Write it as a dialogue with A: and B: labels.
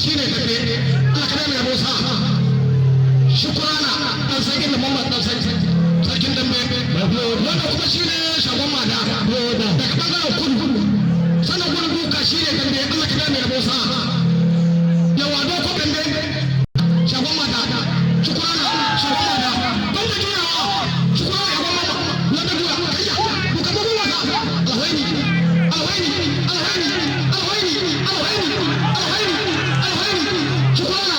A: Shine dambe. Allah ka mai rabo sa. Shukurana dan sarkin da Mamman dan sarki, sarkin dambe. Wannan kuma shine Shagon Mada daga bangaren kudu. Sannan gurin duka shine dambe. Allah ka mai rabo sa. Yawa doko dambe, Shagon Mada, Shukurana, Shagon Mada. Banda juyawa, Shukurana, Shagon Mama. Wanda juya kayya duka bugun wasa. Alhaini, alhaini, alhaini, alhaini, alhaini, alhaini, alhaini. Shukurana.